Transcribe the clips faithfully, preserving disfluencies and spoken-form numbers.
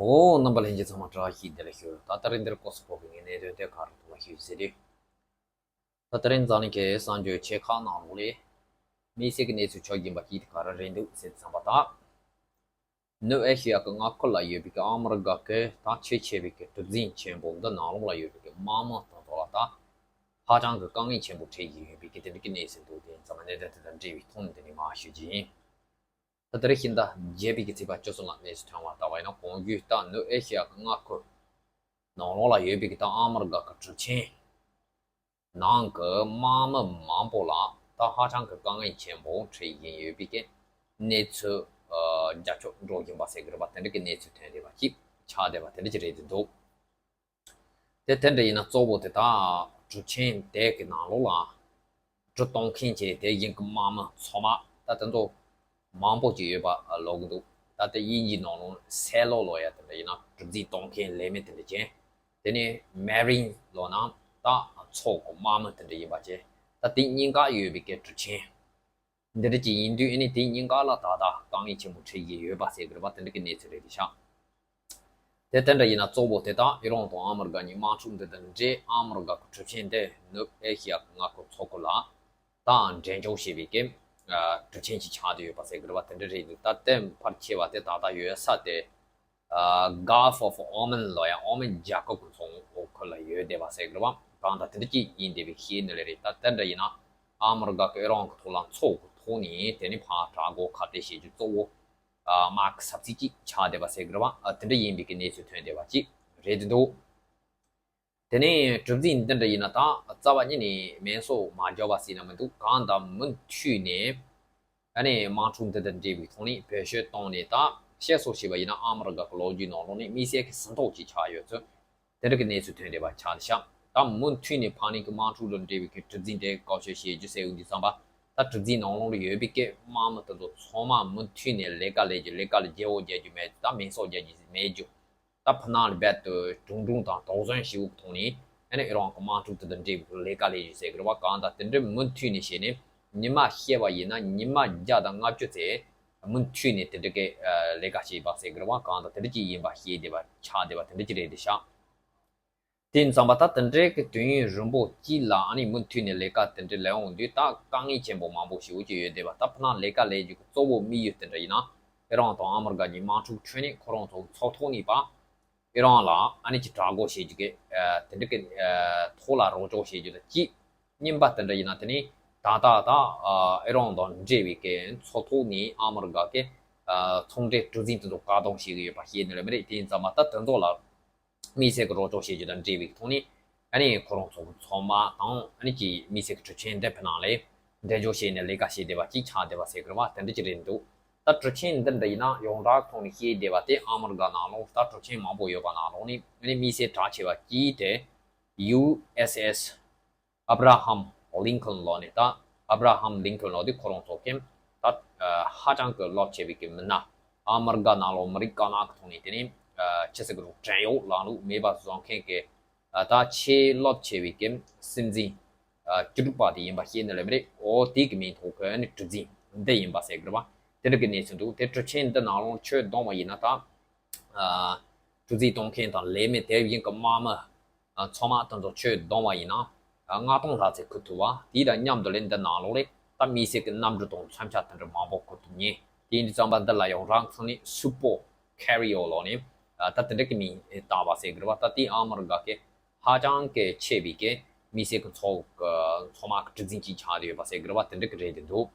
ཨོ། རྣམ་པ་ལྷན་རྒྱས་ཚང་མ་བཀྲ་ཤིས་བདེ་ལེགས་ཞུ། ད་ལྟ་རིང་འདིར་སྐོར་སུ་ཕོག་པའི་ངའི་གནད་དོན་དེ་ག་རེ་འདུག་ལ་ཞུ་ཟེར་དུས། ད་ལྟ་རིང་འཛམ་གླིང་གི་གསར་འགྱུར་ཆེ་ཁག་ནང་ལོགས་ལས་དམིགས་བསལ་གྱི་གནས་ཚུལ་ཆགས་ཀྱིན་པ་ཅིག་དེ་ག་རེ་རེད་འདུག་ཟེར་དུས་ཙམ་པ། ད་ནུབ་ཨེ་ཤི་ཡ་གི་མངའ་ཁུལ་ལ་ཡོད་པའི་གི་ཨ་མི་རི་ཀ་གི་ད་ཆེས་ཆེ་བའི་གི་གྲུ་གཟིངས་ཆེན་པོ་འདི་ནང་ལོགས་ལ་ཡོད་པའི་གི་དམག་མི་དང་ཐོག་ལ་ད་ཧ་ཅང་གི་དཀའ་ངལ་ཆེན་པོ་འཕྲད་ཀྱི་ཡོད་པའི་གི་དེ་འདྲ་གི་གནས་ཚུལ་འདུག་དེ་ཙམ་པ་གནད་དོན་དེ་དང་འབྲེལ་བའི་ཐོག་ནས་འདི་ནས་མར་ཞུ་རྒྱུ་ཡིན། ད་ལྟ་རེ་ཤིང་རྟ་བརྒྱད་པའི་གི་ཚེས་པ་བཅུ་གསུམ་ལ་གནས་ཚུལ་ཐོན་པ་ལྟ་བ་ཡིན་ན། གོང་རྒྱུད་ད་ནུབ་ཨེ་ཤི་ཡ་གི་མངའ་ཁུལ་ནང་ལོགས་ལ་ཡོད་པའི་གི་ད་ཨ་མི་རི་ཀ་གི་གྲུ་ཆེན་ནང་གི་དམག་མི་མང་པོ་ལ་ད་ཧ་ཅང་གི་དཀའ་ངལ་ཆེན་པོ་འཕྲད་བཞིན་ཡོད་པའི་གི་གནས་ཚུལ་ཨ་རྒྱབ་སྐྱོར་འགྲོ་བཞིན་པ་ཟེར་གི་རེད་པ། དེ་འདྲ་གི་གནས་ཚུལ་ཐོན་བསྡད་པ་ཅིག་ཆགས་བསྡད་པ་དེ་འདྲ་ཅིག་རེད་འདུག་དེ་དེ་འདྲ་ཡིན་ན་གཙོ་བོ་དེ་ད་གྲུ་ཆེན་དེ་གི་ནང་ལོགས་ལ་གྲུ་གཏོང་མཁན་བཅས་དེ་བཞིན་གི་དམག་མི་ཚང་མ་ད་དེ་ཚོ་མང་པོ་ཅིག་ཡོད་པ་ལོག་གི་འདུག་ད་ལྟ་དབྱིན་ཇིའི་ནང་ལོགས་སེ་ལོ་ལོ་ཡ་དེ་འདྲ་ཡིན་ན་གྲུ་གཟིངས་གཏོང་མཁན་ལས་མི་དེ་འདྲ་ཅན། དེ་ནས་མེ་རིན་ལོ་ན་ད་མཚོ་གི་དམག་མི་དེ་འདྲ་ཡིན་པ་བཅས། ད་དེ་གཉིས་ཀ་ཡོད་པའི་གི་གྲུ་ཆེན་འདི་འདྲ་ཅིག་ཡིན་དུས། ཨ་ནི་དེ་གཉིས་ཀ་ལ་ད་ལྟ་དཀའ་ངལ་ཆེན་པོ་འཕྲད་ཀྱི་ཡོད་པ་ཟེར་གི་རེད་པ། དེ་འདྲ་གི་གནས་ཚུལ་རེད་དེ་ཤག་དེ་དེ་འདྲ་ཡིན་ན་གཙོ་བོ་དེ་དག་ཨི་རན་དང་ཨ་མི་རི་ཀ་གཉིས་དམག་འཁྲུག་འདི་དང་འབྲེལ་ཨ་མི་རི་ཀ་གི་གྲུ་ཆེན་དེ་ནུབ་ཨེ་ཤི་ཡ་གི་མངའ་ཁུལ་མཚོ་ཁུལ་ལ་ད་འགྲེམས་འཇོག་བྱས་པའི་གི་ཨ་གྲུ་ཆེན་ཅིག་ཆགས་བསྡད་ཡོད་པ་ཟེར་གི་རེད་པ། དེ་འདྲ་རེད་འདུག་ད་ལྟའི་ཕལ་ཆེ་བ་དེ་ད་ལྟ་ཡོད་ས་དེ་ཨ་Gulf of Oman ལོ་ཡ་ཨོ་མན་རྒྱལ་ཁབ་ཀྱི་མཚོ་འོག་ཁུལ་ལ་ཡོད་བསྡད་པ་ཟེར་གི་རེད་པ། གང་ལྟར་དེ་འདྲ་ཅིག་ཡིན་བསྡད་པའི་ཤེས་ནི་ལས་རེད། ད་དེ་འདྲ་ཡིན་ན་ཨ་མི་རི་ཀ་གི་ཨི་རན་གི་ཐོག་ལ་མཚོ་གི་ཐོག་ནས་དེ་ནས་ཕར་དྲག་འགོ་ཁ་གཏད་བྱེད་རྒྱུ་གཙོ་བོ་ཨ་དམག་གི་ས་ཚིགས་ཅིག་ཆགས་བསྡད་པ་ཟེར་གི་རེད་པ། ཨ་དེ་འདྲ་ཡིན་པའི་གི་གནས་ཚུལ་ཐོན་བསྡད་པ་ཅིག་རེད་འདུག་དེ་ནས་གྲུ་གཟིངས་འདི་འདྲ་ཡིན་ན་ད་རྩ་བ་ཉིད་ནས་མིང་སོགས་མ་འཇོག་པ་ཟེར་ན་མི་འདུག་གང་ལྟར་མུ་མཐུད་ནས་ཨ་ནི་དམག་འཁྲུག་འདི་དང་འབྲེལ་བའི་ཐོག་ནས་བེད་སྤྱོད་བཏང་ནས། ད་བཤད་སྲོལ་བྱས་པ་ཡིན་ན་ཨ་མི་རི་ཀ་གི་ལོ་རྒྱུས་ནང་ལོགས་ནས་དམིགས་བསལ་གྱི་ཟིན་ཐོ་ཅིག་ཆགས་ཡོད་ཚུལ་དེ་འདྲ་གི་གནས་ཚུལ་ཐོན་བསྡད་པ་ཆགས་བཞག་ད་མུ་མཐུད་ནས་ཕར་ནས་ཀྱི་དམག་འཁྲུག་དང་འབྲེལ་བའི་གི་གྲུ་གཟིངས་དེ་བཀག་སྐྱིལ་བྱེད་རྒྱུ་ཟེར་ཡོང་དུས་ཙམ་པ། ད་གྲུ་གཟིངས་ནང་ལོགས་ལ་ཡོད་པའི་གི་དམག་མི་དེ་ཚོ་ཚང་མ་མུ་མཐུད་ནས་ལས་ཀ་ལས་རྒྱུ། ལས་ཀ་ལ་བརྗེ་བོ་རྒྱག་རྒྱུ་མེད་རྒྱུ། ད་མིང་སོགས་རྒྱག་རྒྱུ་མེད་རྒྱུ། ད་ཕུ་ནག་ལ་རྦད་དེ་གྲུང་གྲུང་དང་དོགས་ཟོན་ཞེ་པོ་གི་ཐོག་ནས་ཨ་ནི་ཨི་རན་གི་དམག་འཁྲུག་དེ་དང་འབྲེལ་བའི་ལས་ཀ་ལས་རྒྱུ་ཟེར་གི་རེད་པ། གང་ལྟར་དེ་འདྲའི་མུ་མཐུད་ནས་བྱས་ནས་ཉི་མ་བཤད་པ་ཡིན་ན་ཉི་མ་བརྒྱ་དང་ལྔ་བཅུ་ཙམ་མུ་མཐུད་ནས་དེ་འདྲ་གི་ལས་ཀ་བྱས་པ་ཟེར་གི་རེད་པ། གང་ལྟར་དེ་འདྲ་ཅིག་ཡིན་པ་ཤེས་བསྡད་པ་ཆགས་བསྡད་པ་དེ་འདྲ་ཅིག་རེད་དེ་ཤག་དེ་ཡིན་ཙམ་པ་ད་དེ་འདྲའི་གི་དུས་ཡུན་རིང་པོ་གཅིག་ལ་ཨ་ནི་མུ་མཐུད་ནས་ལས་ཀ་དེ་འདྲ་ལས་འོང་དུས་ད་དཀའ་ངལ་ཆེན་པོ་མང་པོ་ཞེ་པོ་ཅིག་ཡོད་བསྡད་པ། ད་ཕུ་ནག་ལས་ཀ་ལས་རྒྱུ་གི་གཙོ་བོ་དམིགས་ཡུལ་དེ་འདྲ་ཡིན་ན་ཨི་རན་དང་ཨ་མི་རི་ཀ་གཉིས་དམག་འཁྲུག་ཁྲོད་ནས་ཁོ་རང་ཚོ་ཚོགས་ཐོག་ནས་པ་ཨི་རན་ལ་ཨ་ནི་ཅིག་དྲག་རྒོལ་བྱེད་རྒྱུ་གི་ཨ་དེ་འདྲ་གི་ཨ་ཐོག་ལ་རོགས་སྐྱོར་བྱེད་རྒྱུ་དང་གཅིག་གཉིས་པ་དེ་འདྲ་ཡིན་ན་དེ་ནི་ད་ལྟ་ད་ཨ་ཨི་རན་དང་འབྲེལ་བའི་གི་ཚོགས་ཐོག་ནས་ཨ་མི་རི་ཀ་གི་ཨ་ཚོང་འབྲེལ་གྲུ་གཟིངས་དེ་ཚོ་བཀག་སྡོམ་བྱེད་གི་ཡོད་པ་ཤེས་ནི་ལས་མི་རེད། དེ་ཡིན་ཙམ་པ་ད་དེ་ཚོ་ལ་དམིགས་བསལ་གྱི་རོགས་སྐྱོར་བྱེད་རྒྱུ་དང་འབྲེལ་བའི་ཐོག་ནས་ཨ་ནི་ཁོ་རང་ཚོ་གི་ཚོང་དམག་དང་ཨ་ནི་ཀྱི་དམིགས་བསལ་གྱི་གྲུ་ཆེན་འདི་ཕི་ནང་ལས་འགྲེམས་འཇོག་བྱས་ནས་ལས་ཀ་བྱེད་བསྡད་པ་ཅིག་ཆགས་བསྡད་པ་ཟེར་གི་རེད་པ། དེ་འདྲ་ཅིག་རེད་འདུག་ད་གྲུ་ཆེན་འདི་འདྲ་ཡིན་ན་ཡོངས་གྲགས་ཐོག་ནས་ཤེས་བསྡད་པ་དེ་ཨ་མི་རི་ཀ་ནང་ལོགས་ད་གྲུ་ཆེན་མང་པོ་ཡོད་པ་ནང་ལོགས་ནས་ཨ་ནི་དམིགས་བསལ་གྲགས་ཆེ་བ་གཅིག་དེ་ཡུ་ཨེས་ཨེས་ཨབ་ར་ཧམ་ལིན་ཁོན་ལོ་ནས། ད་ཨབ་ར་ཧམ་ལིན་ཁོན་ལོ་དེ་ཁོ་རང་ཚོ་གིས་ད་ཧ་ཅང་གི་རླབས་ཆེ་བའི་གི་མི་སྣ། ཨ་མི་རི་ཀ་ནང་ལོགས་མི་རིགས་དཀར་ནག་གི་ཐོག་ནས་དེ་ནས་ཆི་ཟེར་གི་རུང་བྲན་གཡོག་ལམ་ལུགས་མེད་པ་བཟོ་མཁན་གི་ད་ཆེས་རླབས་ཆེ་བའི་གི་སྲིད་འཛིན་བཅུ་དྲུག་པ་དེ་ཡིན་པ་ཤེས་ནི་ལས་མི་རེད། འོ་དེ་གི་མིང་ཐོག་གི་ནི་གྲུ་གཟིངས་འདི་ཡིན་པ་ཟེར་གི་རེད་པ། དེ་འདྲ་གི་གནས་ཚུལ་འདུག་དེ་གྲུ་ཆེན་འདི་ནང་ལོགས་ཆུ་བརྡུངས་པ་ཡིན་ན་ད་གྲུ་གཟིངས་གཏོང་མཁན་དང་ལས་མི་དེ་བཞིན་གི་དམག་མི་ཚང་མ་དེ་ཚོ་ཆུ་བརྡུངས་པ་ཡིན་ན་ལྔ་སྟོང་ལྷག་ཙམ་ཁུར་ཐུབ་པ། དེ་དང་མཉམ་དུ་ལས་འདི་ནང་ལོགས་ལས་ད་དམིགས་བསལ་གྱི་གནམ་གྲུ་དང་མཚོན་ཆ་དེ་འདྲ་མང་པོ་ཁུར་ཐུབ་མཁན། དེ་ཡིན་དུས་ཙམ་པ་འདི་ལ་ཡང་རང་ཚང་ནས་སུ་པོ་ཁེ་རི་ཡོ་ལོ་ནས་ད་དེ་འདྲ་གི་མིང་བཏགས་པ་ཟེར་གི་རེད་པ། ད་དེ་ཨ་མི་རི་ཀ་གི་ཧ་ཅང་གི་ཆེ་བའི་གི་དམིགས་བསལ་གྱི་ཚོགས་ཀྱི་ཚོགས་དམག་གི་གྲུ་གཟིངས་ཅིག་ཆགས་བསྡད་ཡོད་པ་ཟེར་གི་རེད་པ། དེ་འདྲ་གི་རེད་དེ་འདུག་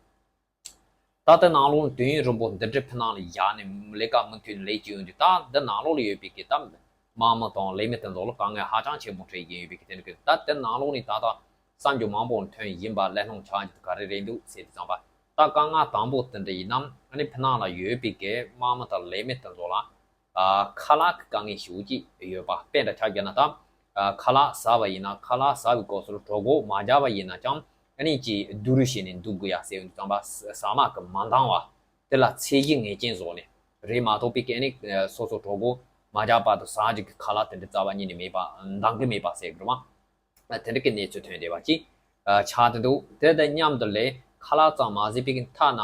ད་ལྟ་ནང་ལོགས་དུས་ཡུན་རིང་པོ་འདི་འདྲའི་ཕི་ནང་ལ་བཞག་ནས་ལས་ཀ་མུ་མཐུད་ལས་ཀྱི་ཡོང་དུས། ད་འདི་ནང་ལོགས་ལ་ཡོད་པའི་གི་ད་དམག་མི་དང་ལས་མི་དེ་ཚོ་ལ་དཀའ་ངལ་ཧ་ཅང་ཆེན་པོ་འཕྲད་ཀྱི་ཡོད་པའི་གི་དེ་འདྲ་གི། ད་དེ་ནང་ལོགས་ནས་ད་ལྟ་གསར་འགྱུར་མང་པོ་ཐོན་བཞིན་པ་གླེང་སློང་ཆགས་རྒྱུ་ག་རེ་རེད་འདུག་ཟེར་དུས་ཙམ་པ། ད་དཀའ་ངལ་དང་པོ་དེ་འདྲ་ཡིན་ན་ཨ་ནི་ཕི་ནང་ལ་ཡོད་པའི་གི་དམག་མི་དང་ལས་མི་དེ་ཚོ་ལ་ཨ་ཁ་ལག་གི་དཀའ་ངལ་ཞེ་པོ་ཅིག་ཡོད་པ། དཔེ་འདྲ་ཆ་བཞག་ན་ད་ཨ་ཁ་ལག་ཟ་བ་ཡིན་ན་ཁ་ལག་ཟ་བའི་སྐབས་སུ་གྲོད་ཁོག་མ་བརྒྱབ་པ་ཡིན་ན་ཀྱང་ཨ་ནི་ཅིག་སྡུག་རུས་བྱས་ནས་འདུག་དགོས་ཡ་ཟེར་ཡོང་དུས་ཙམ་པ། ཟ་མ་གི་མ་འདང་བ་དེ་ལ་ཚད་གཞི་ངེས་ཅན་བཟོ་ནས་རེད་མ་གཏོགས་པའི་གི་ཨ་ནི་སོ་སོ་གྲོད་ཁོག་མ་བརྒྱབ་བར་དུ་ཟ་རྒྱུ་གི་ཁ་ལག་དེ་འདྲ་རྩ་བ་ཉིད་ནས་མེད་པ། འདང་གི་མེད་པ་ཟེར་དགོས་རེད་པ། དེ་འདྲ་གི་གནས་ཚུལ་ཐོན་བསྡད་པ་ཅིག་ཆགས་བསྡད་འདུག་དེ་དང་མཉམ་དུ་ལས་ཁ་ལག་ཙམ་མ་ཟད་པའི་གི་ཐ་ན་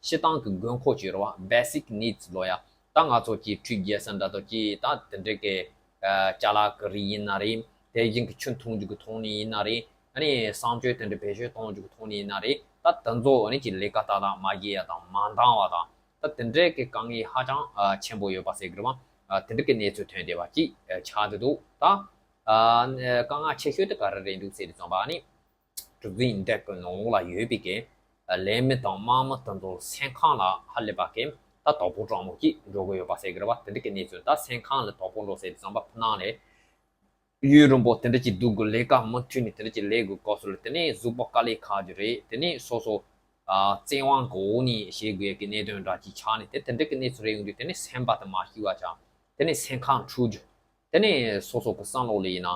སྤྱིར་བཏང་གི་དགོས་མཁོ་ཅིག་ཡོད་རེད་པ། Basic needs ལོ་ཡ། ད་ ད་ང་ཚོ་གི་འཕྲུལ་རྒྱལ་ས་འདྲ་ཐོག་གི་ད་དེ་འདྲ་གི་ཨ་ཅ་ལག་གི་རིགས་ཡིན་ན་རེད། དེ་བཞིན་གི་ཆུ་འཐུང་རྒྱུ་གི་ཐོག་ནས་ཡིན་ན་རེད། ཨ་ནི་གསང་སྤྱོད་དེ་འདྲ་བེད་སྤྱོད་གཏོང་རྒྱུ་གི་ཐོག་ནས་ཡིན་ན་རེད། ད་དེ་ཚོ་ཨ་ནི་གི་ལས་ཀ་ཏག་ཏག་མ་བྱེད་ཡ་དང་མ་འདང་བ་དང་། ད་དེ་འདྲའི་གི་དཀའ་ངལ་ཧ་ཅང་ཨ་ཆེན་པོ་ཡོད་པ་ཟེར་གི་རེད་བ། ཨ་དེ་འདྲ་གི་གནས་ཚུལ་ཐོན་བསྡད་པ་ཅིག་ཨ་ཆགས་བསྡད་འདུག་ད་ཨ་དཀའ་ངལ་ཆེ་ཤོས་དེ་ག་རེ་རེད་འདུག་ཟེར་དུས་ཙམ་པ་ཨ་ནི། གྲུ་གཟིངས་འདི་གི་ནང་ལོགས་ལ་ཡོད་པའི་གི་ལས་མི་དང་དམག་མི་དེ་ཚོ་སེམས་ཁམས་ལ་ཧ་ལས་པ་གི་ད་དོ་ཕོག་དྲག་མོ་ཅིག་འགྲོ་གི་ཡོད་པ་ཟེར་གི་རེད་བ། དེ་འདྲ་གི་གནས་ཚུལ། ད་སེམས་ཁམས་ལ་དོ་ཕོག་འགྲོ་ཟེར་དུས་ཙམ་པ་ཕུ་ནང་ལས་ཡུན་རིང་པོ་དེ་འདྲ་ཅིག་སྡུག་གི་ལས་ཀ་མུ་མཐུད་ནས་དེ་འདྲ་ཅིག་ལས་དགོས་སྐབས་སུ་ལ། དེ་ནས་གཟུགས་པོ་དཀའ་ལས་ཁག་རྒྱུ་རེད། དེ་ནས་སོ་སོ་ཨ་བཙན་དབང་གི་འོག་ནས་བྱེད་དགོས་ཀྱི་གནད་དོན་འདྲ་ཅིག་ཆགས་ནས། དེ་དེ་འདྲ་གི་གནས་ཚུལ་རེ་ཡོང་དུས་དེ་ནས་སེམས་པ་དེ་མ་སྐྱིད་པ་ཆགས། དེ་ནས་སེམས་ཁམས་འཁྲུག་རྒྱུ། དེ་ནས་སོ་སོ་གི་བསམ་བློ་ལ་ཡིན་ན་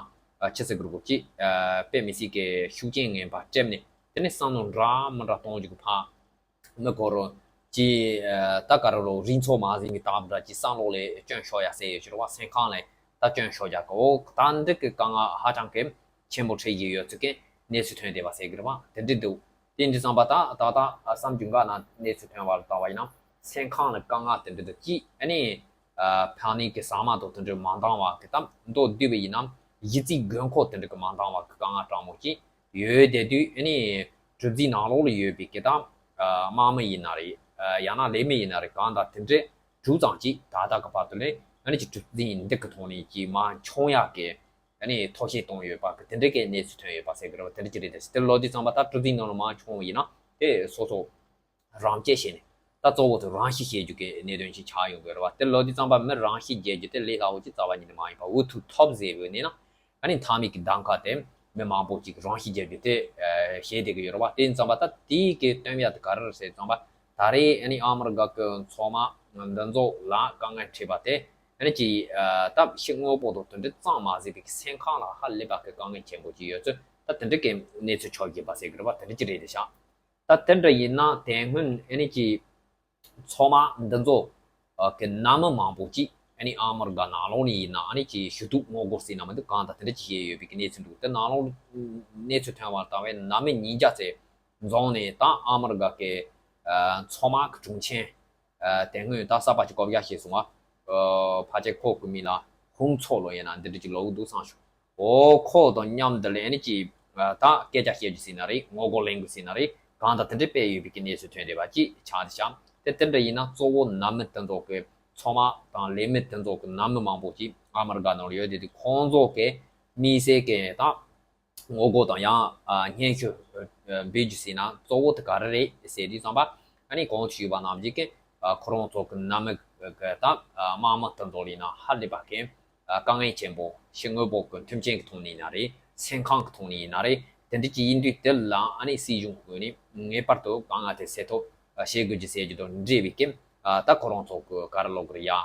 ཨ་ཆི་ཟེར་དགོས་རེད་གོ་ཅིག་ཨ་དཔེ་མི་སྲིད་ཀྱི་ཤུགས་རྐྱེན་ངན་པ་སྤྲད་ནས། དེ་ནས་བསམ་བློ་འདྲ་མི་འདྲ་གཏོང་རྒྱུ་གི་ཕར་མི་གོ་རུ་ཅིག་ཨ་ད་ག་རེ་ལོ་རིགས་ཚོགས་མ་ཟིན་གི་སྟབས་འདྲ་ཅིག་བསམ་བློ་ལ་སྐྱོན་ཤོར་ཡ་ཟེར་ཡོད་ཕྱིར་བ། སེམས་ཁམས་ལ་ད་སྐྱོན་ཤོར་རྒྱག་གི། འོ་ད་འདི་གི་དཀའ་ངལ་ཧ་ཅང་གི་ཆེན་པོ་འཕྲད་ཀྱི་ཡོད་ཚུལ་གི་གནས་ཚུལ་ཐོན་བསྡད་པ་ཟེར་གི་རེད་བ། དེ་འདྲ་འདུག་དེ་འདྲ་ཙམ་པ་ད་ད་ལྟ་བསམ་རྒྱུ་འགའ་ན་གནས་ཚུལ་ཐོན་པ་ལ་ལྟ་བ་ཡིན་ན། སེམས་ཁམས་ལ་དཀའ་ངལ་དེ་འདྲ་དང་གཅིག་ཨ་ནི་ཕ་ནི་གི་ཟ་མ་དང་དེ་འདྲ་མ་འདང་བ་གི་ད་མདོར་བསྡུས་པ་ཡིན་ན་གཞི་རྩའི་དགོས་མཁོ་དེ་འདྲ་གི་མ་འདང་བ་གི་དཀའ་ངལ་དྲག་མོ་ཅིག་ཡོད་བསྡད་དུས། ཨ་ནི་གྲུ་གཟིངས་ནང་ལོགས་ལ་ཡོད་པའི་གི་ད་དམག་མི་ཡིན་ན་རེད། ཡང་ན་ལས་མི་ཡིན་ན་རེད། གང་ལྟར་དེ་འདྲ་དྲུག་ཙམ་ཅིག་ད་ལྟ་གི་བར་དུ་ལས་ཨ་ནི་ཅིག་གྲུ་གཟིངས་འདི་གི་ཐོག་ནས་ཅིག་མར་མཆོང་ཡག་གི་ཨ་ནི་ཐོག་ཤེས་གཏོང་ཡོད་པ་གི་དེ་འདྲ་གི་གནས་ཚུལ་ཐོན་ཡོད་པ་ཟེར་གི་རེད་བ། དེ་འདྲ་ཅིག་རེད། དེ་ལོ་དུས་ཙམ་པ་ད་གྲུ་གཟིངས་ནང་ལ་མར་མཆོང་བ་ཡིན་ན་དེ་སོ་སོ་རང་གཅེས་བྱས་ནས། ད་གཙོ་བོ་དེ་རང་ཤི་བྱེད་རྒྱུ་གི་གནད་དོན་ཞིག་ཆགས་ཡོང་གི་རེད་བ། དེ་ལོ་དུས་ཙམ་པ་མི་རང་ཤི་བྱེད་རྒྱུ་དེ་ལས་སླ་བོ་ཅིག་རྩ་བ་ཉིད་ནས་མ་ཡིན་པ། འུ་ཐུག་ཐོབ་ཟེར་བའི་གནས་ན། ཨ་ནི་མཐའ་མའི་གི་གདམ་ཁ་དེ་མི་མང་པོ་ཅིག་རང་ཤི་བྱེད་རྒྱུ་དེ་བྱེད་བསྡད་ཀྱི་ཡོད་རེད་བ། དེ་ཡིན་ཙམ་པ་ད་དེའི་གི་སྟོན་ཡ་དེ་ག་རེ་རེད་ཟེར་ཙམ་པ། ད་རེས་ཨ་ནི་ཨ་མི་རི་ཀ་གི་མཚོ་དམག་འདི་ཚོ་ལ་དཀའ་ངལ་འཕྲད་པ་དེ། ཨ་ནི་ཅིག་ད་ཕྱི་དངོས་པོ་དང་དེ་འདྲ་ཙམ་མ་ཟད་པའི་གི་སེམས་ཁམས་ལ་ཧ་ལས་པ་གི་དཀའ་ངལ་ཆེན་པོ་ཅིག་ཡོད་ཚུལ། ད་དེ་འདྲ་གི་གནས་ཚུལ་ཆགས་ཀྱི་ཡོད་པ་ཟེར་གི་རེད་བ། དེ་འདྲ་ཅིག་རེད་དེ་ཤག་ད་དེ་འདྲ་ཡིན་ན་དེ་སྔོན་ཨ་ནི་ཅིག་མཚོ་དམག་འདི་ཚོ་གི་ནང་མི་མང་པོ་ཅིག་ཨ་ནི་ཨ་མི་རི་ཀ་ནང་ལོགས་ནས་ཡིན་ན་ཨ་ནི་ཅིག་ཞུ་གཏུག་ངོ་རྒོལ་ཟེར་ན་མི་འདུག་གང་ལྟར་དེ་འདྲ་ཅིག་བྱས་ཡོད་པའི་གི་གནས་ཚུལ་འདུག་དེ་ནང་ལོགས་གནས་ཚུལ་ཐོན་པར་ལྟ་བའི་ནང་མི་ཉིས་བརྒྱ་ཙམ་འཛོམས་ནས། ད་ཨ་མི་རི་ཀ་གི་མཚོ་དམག་གི་དྲུང་ཆེ་དེ་སྔོན་ད་གསར་པ་ཅིག་བསྐོ་བཞག་བྱས་སོང་བ། ཕལ་ཆེར་ཁོ་གི་མིང་ལ་ཧུང་ཚོ་ལོ་ཡིན་ན་འདི་འདྲ་ཅིག་ལབ་ཀྱི་འདུག་བསམ་བྱུང་། འོ་ཁོ་དང་མཉམ་དུ་ལས་ཨ་ནི་ཅིག་ད་སྐད་ཆ་བཤད་རྒྱུ་ཟེར་ན་རེད། ངོ་རྒོལ་གླེང་རྒྱུ་ཟེར་ན་རེད། གང་ལྟར་དེ་འདྲ་སྤེལ་ཡོད་པའི་གི་གནས་ཚུལ་ཐོན་བསྡད་པ་ཅིག་ཆགས་བསྡད་ཤག་དེ་དེ་འདྲ་ཡིན་ན་གཙོ་བོ་ནང་མི་དེ་ཚོ་གི་མཚོ་དམག་དང་ལས་མི་དེ་ཚོ་གི་ནང་མི་མང་པོ་ཅིག་ཨ་མི་རི་ཀ་ནང་ལ་ཡོད་བསྡད་དུས། ཁོང་ཚོ་གི་དམིགས་བསལ་གི་ད་ངོ་རྒོལ་དང་ཡང་སྙན་ཞུ་འབུལ་རྒྱུ་ཟེར་ན་གཙོ་བོ་དེ་ག་རེ་རེད་ཟེར་དུས་ཙམ་པ། ཨ་ནི་གོང་དུ་ཞུས་པ་ནང་བཞིན་གི་ཁོ་རང་ཚོ་གི་ནང་མི་གི་ད་དམག་མི་དེ་ཚོ་ལ་ཡིན་ན་ཧ་ལས་པ་གི་དཀའ་ངལ་ཆེན་པོ། ཕྱི་དངོས་པོ་གི་མཐུན་རྐྱེན་གི་ཐོག་ནས་ཡིན་ན་རེད། སེམས་ཁམས་གི་ཐོག་ནས་ཡིན་ན་རེད། དེ་འདྲ་ཅིག་ཡིན་དུས་དེ་ལ་ཨ་ནི་སྲིད་གཞུང་གི་ངོས་ནས་ངེས་པར་དུ་དཀའ་ངལ་དེ་སེལ་ཐབས་བྱེད་དགོས་རྒྱུ་ཟེར་རྒྱུ་དང་འབྲེལ་བའི་གི་ད་ཁོ་རང་ཚོ་གི་ག་རེ་ལབ་དགོས་རེད་ཡ།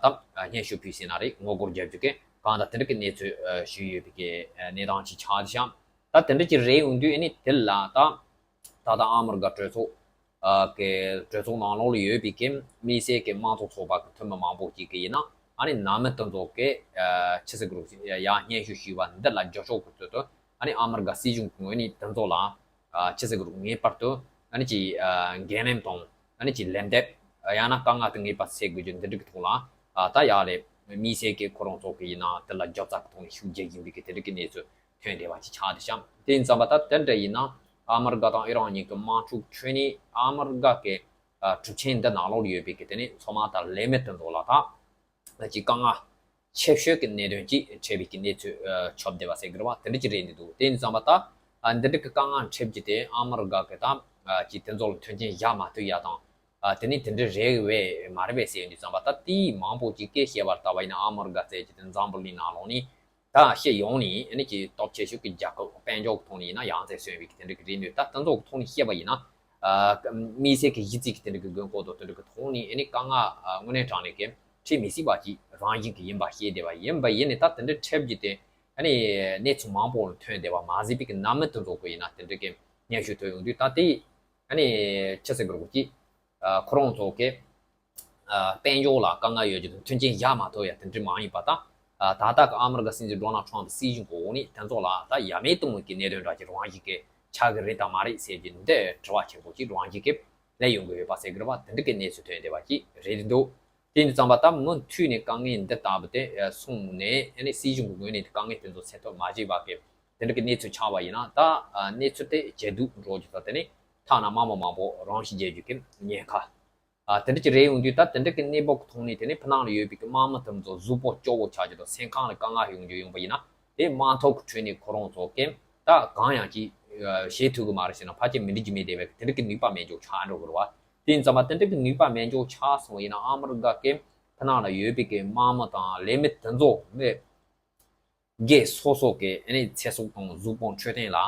ད་སྙན་ཞུ་ཕུལ་ཟེར་ན་རེད། ངོ་རྒོལ་རྒྱབ་རྒྱུ་གི་གང་ལྟར་དེ་འདྲ་གི་གནས་ཚུལ་ཞུས་ཡོད་པའི་གི་གནས་སྟངས་ཅིག་ཆགས་བཞག་ད་དེ་འདྲ་ཅིག་རེད་ཡོང་དུས་ཨ་ནི་དེ་ལ་ད་ད་ལྟ་ཨ་མི་རི་ཀ་གྲོས་ཚོགས་ཀྱི་གྲོས་ཚོགས་ནང་ལོགས་ལ་ཡོད་པའི་གི་དམིགས་བསལ་གྱི་དམངས་གཙོ་ཚོགས་པ་གི་འཐུས་མི་མང་པོ་ཅིག་གི་ཡིན་ན་ཨ་ནི་ནང་མི་དེ་ཚོ་གི་ཕྱི་སྲིད་གུ་རུ་ཡང་སྙན་ཞུ་ཞུས་པ་འདི་ལ་རྒྱབ་སྐྱོར་གྱི་ཚུལ་དུ་ཨ་ནི་ཨ་མི་རི་ཀ་སྲིད་གཞུང་གི་ངོས་ནས་དེ་ཚོ་ལ་ཕྱི་སྲིད་གུ་རུ་ངེས་པར་དུ་ཨ་ནི་ཅིག་འགན་ལེན་དང་། ཨ་ནི་ཅིག་ལན་འདེབས། ཡང་ན་དཀའ་ངལ་དེ་ངེས་པར་སེལ་དགོས་རྒྱུ་འདི་འདྲ་གི་ཐོག་ལ། ད་ཡག་ལས་དམིགས་བསལ་གྱི་ཁོ་རང་ཚོ་གི་ཡིན་ན་དེ་ལ་རྒྱབ་རྩ་གི་ཐོག་ནས་ཤུགས་རྒྱག་བཞིན་པའི་གི་དེ་འདྲ་གི་གནས་ཚུལ་ཐོན་བསྡད་པ་ཅིག་ཆགས་བསྡད་ཤག་དེ་ཡིན་ཙམ་པ་ད་དེ་འདྲ་ཡིན་ན་ཨ་མི་རི་ཀ་དང་ཨི་རན་གཉིས་ཀྱི་དམག་འཁྲུག་ཁྲོད་ནས་ཨ་མི་རི་ཀ་གི་གྲུབ་ཆེན་འདི་ནང་ལོགས་ལ་ཡོད་པའི་གི་དེ་ནས་མཚོ་དམག་དང་ལས་མི་དེ་ཚོ་ལ་ད་ཅིག་དཀའ་ངལ་ཆེ་ཤོས་ཀྱི་གནད་དོན་ཅིག་འཕྲད་པའི་གི་གནས་ཚུལ་ཨ་ཆགས་བསྡད་པ་ཟེར་གི་རེད་བ། དེ་འདྲ་ཅིག་རེད་འདི་འདུག་དེ་ཡིན་ཙམ་པ་ད་ཨ་འདི་འདྲ་གི་དཀའ་ངལ་འཕྲད་རྒྱུ་དེ་ཨ་མི་རི་ཀ་གི་ད་ཨ་ཅིག་དེ་ཚོ་ལ་མཐུན་རྐྱེན་བཞག་མ་ཐུབ་ཡ་དང་། ཨ་དེ་ནི་དེ་འདྲ་རེད་བས་མ་རེད་བས་ཟེར་འདི་ཙམ་པ་ད་དེའི་མང་པོ་ཅིག་གིས་བཤད་པར་ལྟ་བ་ཡིན་ན་ཨ་མི་རི་ཀ་ཟེར་གྱི་དེ་འཛམ་བུ་གླིང་ནང་ལོགས་ནི་ད་སྤྱི་ཡོངས་ནས་ཨ་ནི་ཅིག་སྟོབས་ཆེ་ཤོས་ཀྱི་རྒྱལ་ཁབ་དཔལ་འབྱོར་གྱི་ཐོག་ནས་ཡིན་ན་ཡང་རྩེ་སོན་པའི་གི་དེ་འདྲ་གི་རེད་འདུག་ད་དེ་ཚོ་གི་ཐོག་ནས་བཤད་པ་ཡིན་ན། ཨ་དམིགས་བསལ་གྱི་གཞི་རྩའི་གི་དེ་འདྲ་གི་དགོས་མཁོ་དང་དེ་འདྲ་གི་ཐོག་ནས་ཨ་ནི་དཀའ་ངལ་ཨ་དངོས་གནས་དྲང་གནས་ཀྱི་འཕྲད་མི་སྲིད་པ་ཅིག་རང་བཞིན་གྱི་ཡིན་པ་ཤེས་བསྡད་པ་ཡིན་པ་ཡིན་ནས། ད་དེ་འདྲ་འཕྲད་རྒྱུ་དེ་ཨ་ནི་གནས་ཚུལ་མང་པོ་ལ་ཐོན་བསྡད་པ་མ་ཟད་པའི་གི་ནང་མི་དེ་ཚོ་གི་ཡིན་ན་དེ་འདྲ་གི་སྙན་ཞུ་ཐོན་ཡོང་དུས། ད་དེ་ཨ་ནི་ཅི་ཟེར་དགོས་རེད་གོ་ཅིག་ཨ་ཁོ་རང་ཚོ་གི་ཨ་དཔལ་འབྱོར་ལ་དཀའ་ངལ་ཡོད་རྒྱུ་དང་མཐུན་རྐྱེན་བཞག་མ་ཐུབ་ཡ་དེ་འདྲ་མ་ཡིན་པ་དང་། ཨ་ད་ལྟ་གི་ཨ་མི་རི་ཀ་སྲིད་འཛིན་ཌོ་ནལ་ཊམ་སྲིད་གཞུང་གི་འོག་ནས་དེ་ཚོ་ལ་ད་ཡ་མེད་གཏོང་བའི་གི་གནད་དོན་འདྲ་ཅིག་རང་བཞིན་གི་ཆགས་ཀྱི་རེད་དམ་མ་རེད་ཟེར་གྱི་འདི་དྲི་བ་ཆེན་པོ་ཅིག་རང་བཞིན་གི་སླེབས་ཡོང་གི་ཡོད་པ་ཟེར་གི་རེད་བ། དེ་འདྲ་གི་གནས་ཚུལ་ཐོན་བསྡད་པ་ཅིག་རེད་འདུག་དེ་ཡིན་དུས་ཙམ་པ་ད་མུ་མཐུད་ནས་དཀའ་ངལ་འདི་ལྟ་བུ་དེ་ཨ་སོང་ནས་ཨ་ནི་སྲིད་གཞུང་གི་ངོས་ནས་དཀའ་ངལ་དེ་ཚོ་སེལ་ཐབས་མ་བྱས་པ་གི་དེ་འདྲ་གི་གནས་ཚུལ་ཆགས་པ་ཡིན་ན། ད་ཨ་གནས་ཚུལ་དེ་ཇེ་སྡུག་འགྲོ་རྒྱུ་དང་། དེ་ནས་ཐ་ན་དམག་མི་མང་པོ་རང་ཤི་བྱེད་རྒྱུ་གི་ཉེན་ཁ། ཨ་དེ་འདྲ་ཅིག་རེད། ཡོང་དུས་ད་དེ་འདྲ་གི་གནས་བབ་ཀྱི་ཐོག་ནས་དེ་ནས་ཕྱི་ནང་ལ་ཡོད་པའི་གི་དམག་མི་དེ་ཚོ་གཟུགས་པོ་སྐྱོ་བོ་ཆགས་རྒྱུ་དང་། སེམས་ཁམས་ལ་དཀའ་ངལ་ཡོང་རྒྱུ་ཡོང་པ་ཡིན་ན། དེ་དམག་འཐབ་ཀྱི་ཁྲོད་ནས་ཁོ་རང་ཚོ་གིས་ད་གང་ཡང་ཅིག་ཨ་བྱེད་ཐུབ་ཀྱི་མ་རེད་ཟེར་ན། ཕལ་ཆེར་མི་འགྲིག་གི་མེད་བསྡད་པའི་དེ་འདྲ་གི་ནུས་པ་མེད་འཇོག་ཆགས་འགྲོ་གི་རེད་བ། དེ་ཡིན་ཙམ་པ་དེ་འདྲ་གི་ནུས་པ་མེད་འཇོག་ཆགས་སོང་བ་ཡིན་ན། ཨ་མི་རི་ཀ་གི་ཕྱི་ནང་ལ་ཡོད་པའི་གི་དམག་མི་དང་ལས་མི་དེ་ཚོ་ནི་སྒེར་སོ་སོ་གི་ཨ་ནི་ཚེ་སྲོག་དང་གཟུགས་པོ་འཕྲོད་བསྟེན་ལ་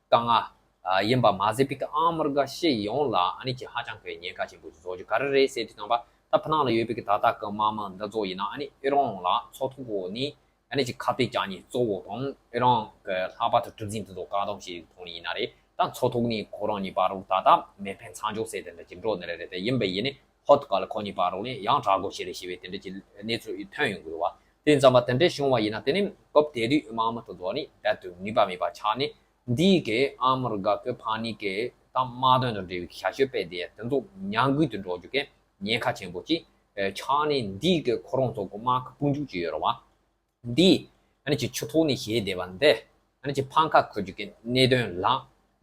དཀའ་ངལ་ཨ་ཡིན་པ་མ་ཟད་པའི་གི་ཨ་མི་རི་ཀ་སྤྱི་ཡོངས་ལ་ཨ་ནི་ཅིག་ཧ་ཅང་གི་ཉེན་ཁ་ཆེན་པོ་ཞིག་བཟོ་རྒྱུ་ག་རེ་རེད་ཟེར་དུས་ཙམ་པ། ད་ཕྱི་ནང་ལ་ཡོད་པའི་གི་ད་ལྟ་གི་དམག་མི་འདི་ཚོ་ཡིན་ན་ཨ་ནི་ཨི་རན་ལ་ཚོགས་ཐོག་འོག་ནས་ཨ་ནི་ཅིག་ཁ་གཏད་བཅག་མཁན་གཙོ་བོ་དང་། ཨི་རན་གི་ལྷག་པར་དུ་གྲུ་གཟིངས་དེ་ཚོ་བཀག་སྡོམ་བྱེད་ཡུལ་ཐོག་ནས་ཡིན་ན་རེད། ད་ཚོགས་ཐོག་ནས་ཁོ་རང་གཉིས་བར་རུ་ད་ལྟ་མེ་འཕེན་མཚམས་འཇོག་ཟེར་དེ་འདྲ་ཅིག་འགྲོ་ནི་རེད། རེད་དེ་ཡིན་པ་ཡིན་ནི་ཧོད་ག་ལ་ཁོ་གཉིས་བར་རུ་ནས་ཡང་དྲག་རྒོལ་བྱེད་རེད་ཞེས་པའི་དེ་འདྲ་ཅིག་གནས་ཚུལ་ཐོན་ཡོང་གི་རེད་བ། དེ་ཙམ་པ་དེ་འདྲ་བྱུང་བ་ཡིན་ན། དེ་ནི་སྐབས་དེ་དུས་དམག་མི་དེ་ཚོ་ནི་རྦད་དེ་ནུས་པ་མེད་པ་ཆགས་ནས། འདིའི་གི་ཨ་མི་རི་ཀ་གི་ཕ་ནི་གི་ད་དམག་དོན་དང་འབྲེལ་བའི་ཞབས་ཞུ་སྤེལ་དེ་དེ་ཚོ་ཉམས་རྒུད་དུ་འགྲོ་རྒྱུ་གི་ཉེན་ཁ་ཆེན་པོ་ཅིག་ཨེ་ཆགས་ནས། འདིའི་གི་ཁོ་རང་ཚོ་གི་དམག་གི་དཔུང་འཇུག་ཅིག་ཡོད་རེད་བ། འདི་ཨ་ནི་ཅིག་ཆུ་ཐོག་ནས་བྱས་བསྡད་པ་འདི་ཨ་ནི་ཅིག་ཕམ་ཁ་འཁོར་རྒྱུ་གི་གནད་དོན་ལ་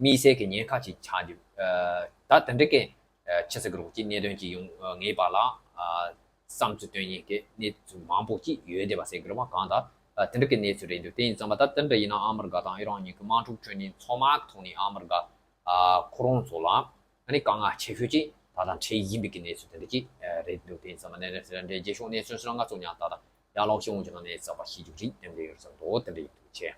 དམིགས་བསལ་གྱི་ཉེན་ཁ་ཅིག་ཆགས་རྒྱུ། ཨ་ད་དེ་འདྲ་གི་ཨ་ཆི་ཟེར་གི་རེད། ཅིག་གནད་དོན་ཅིག་ཡོང་ཨ་ངེས་པ་ལ་ཨ་བསམ་ཚུལ་སྟོན་མཁན་གྱི་གནས་ཚུལ་མང་པོ་ཅིག་ཡོད་བསྡད་པ་ཟེར་གི་རེད་བ། གང་ལྟར་ཨ་དེ་འདྲ་གི་གནས་ཚུལ་རེད་འདུག་དེ་ཡིན་ཙམ་པ་ད་དེ་འདྲ་ཡིན་ན་ཨ་མི་རི་ཀ་དང་ཨི་རན་གཉིས་ཀྱི་དམག་འཁྲུག་ཁྲོད་ནས་མཚོ་དམག་གི་ཐོག་ནས་ཨ་མི་རི་ཀ་ཨ་ཁོ་རང་ཚོ་ལ་ཨ་ནི་དཀའ་ངལ་ཆེ་ཤོས་ཅིག་ད་ལྟ་འཕྲད་བཞིན་པའི་གི་གནས་ཚུལ་དེ་འདྲ་ཅིག་ཨ་རེད་འདུག་དེ་ཡིན་ཙམ་པ་ནས་རེད་ཟེར་འདྲའི་རྗེས་ཕྱོགས་གནས་ཚུལ་ཟེར་ན་ང་ཚོ་ཡང་ད་ལྟ་ཡར་ལངས་ཤེས་འོང་ཅིག་ན་གནས་ཚུལ་གསར་པ་ཤེས་རྒྱུ་རིགས་དེ་འདྲ་ཡོད་བསམ་འདུག་དེ་འདྲ་ཡིན་འདུག་ཆེ།